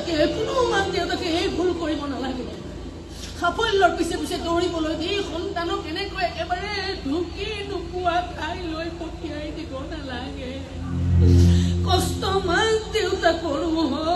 দেউতাকে, কোনো মাক দেউতাকে এই ভুল কৰিব নালাগে। সাফল্যৰ পিছে পিছে দৌৰিবলৈ দি সন্তানক এনেকৈ একেবাৰে ঢুকি নোপোৱা ঠাইলৈ পঠিয়াই দিব নালাগে। কষ্ট মাক দেউতাকৰো হয়।